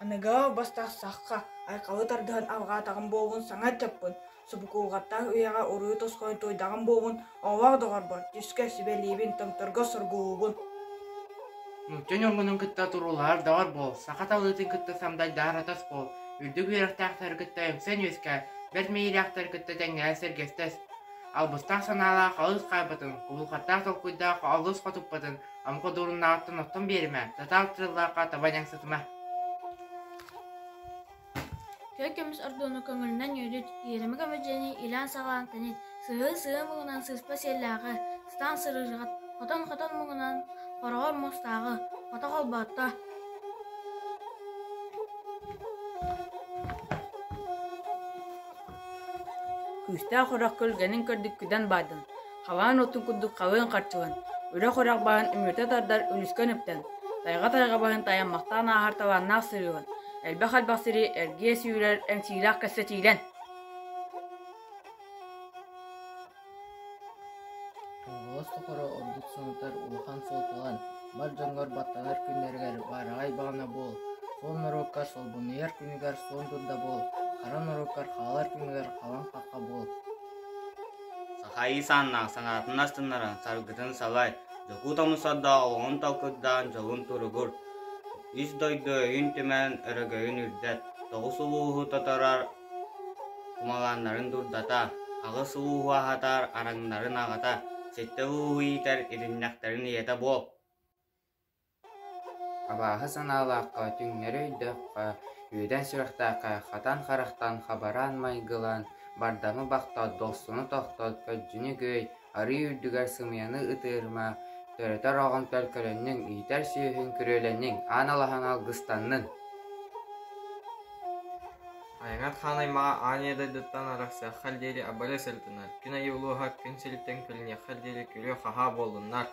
Аныгы бастахсахха айхалы тардыһан алҕаатаҕым буоллун саҥа ыччаппын, субукулҕаттаах үйэҕэ уруйу тосхойон туойдаҕым буоллун оҕолоох доҕорбор түскэ сүбэлиибин, томторго соргулуубун. Нуучча ньургунун кытта туруулаһар доҕор буол, саха талыытын кытта самдайдаһар атас буол, үрдүк үөрэхтээхтэри кытта үҥсэн үөскээ, бэрт мэйиилээхтэри кытта тэҥнэһэн сэргэстэс, албыстаах санаалаах алыс хаайбатын, кубулҕаттаах толкуйдаах алыс хотуппатын, омук одууруннааҕыттан оттон биэримэ, татаар тырыллаахха таба ньаҥсытыма. Көй көмүс ордууну көҥүлүнэн үөрүт, иэримэ көмүдьэни илээн-саҕалаан тэнит, сыһыы-сыһыы муҥунан сыыспа сиэллээҕи, сытаан сырыырҕат, хотон-хотон муҥунан хороҕор муостааҕы, хото холботто. Күүстээх үрэх күлгэнин көрдүк күдэн баайдан, халаан уотун курдук халыан харчылан, үрэх үрэх баһын үмүрүтэ тардар үлүскэн үптэн, тайҕа-тайҕа баһын тайаммахтаан ааһар талааннаах сырыылан, элбэх-элбэх сири эргийэ сүүрэр эҥсиилээх кэпсэтиилэн. Уобалас тухары ордук санатар улахан суолталан, бар дьоҥҥор баттанар күннэригэр баараҕай баҕана буол, суон норуоккар солбунуйар күнүгэр суон дурда буол, хара норуоккар хаалар күнүгэр халыҥ хахха буол. Саха ис ааннаах санаатын астыннаран, саргытын салай, дьокуут омусардаах олоҕун талкырдаан дьолун туругур, үс дойду өйүн түмэн өрөгөйүн үрдэт, тоҕус улууһу тоторор кумалааннарын дурдата, аҕыс улууһу аһатар араҥнарын аҕата, сэттэ улууһу иитэр иринньэхтэрин ийэтэ буол. Абааһы санаалаахха, түҥнэри өйдөөххө, үөдэн сүрэхтээххэ, хатан харахтан хабараан майгылаан, бардамы бахтат, дохсуну тохтот, көлдьүнү күөй, арыы үрдүгэр сымыйаны ытыырыма, төрөтөр оҕоҥ төлкөлөннүҥ, иитэр сүөһүҥ күрүөлэнниҥ, аан алаһаҥ алгыстаннын. Айаҥат хаан аймаҕа аан ийэ дойдуттан арахсыаххар диэри абырыы сырытынар, күн айыы улууһа күн сириттэн күлүнүөххэр диэри күрүө-хаһаа буоллуннар.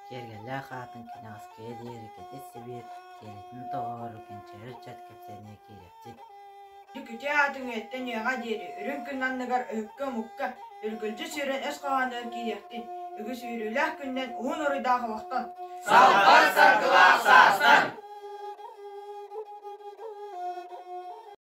Киэргэллээх аатын кэнэҕэскигэ диэри кэтит сибиир киэлитин тоҕоору кэнчээри ыччат кэпсээнэ киириэхчит. Үтүө аатыҥ үйэттэн үйэҕэ диэри үрүҥ күн анныгар өһүккэ-омукка үргүлдьү сүүрэн өс хоһоонугар киириэхтин, үгүс үөрүүлээх күннэн уһун уруйдаах олохтон! Салбар саргылаах саастан!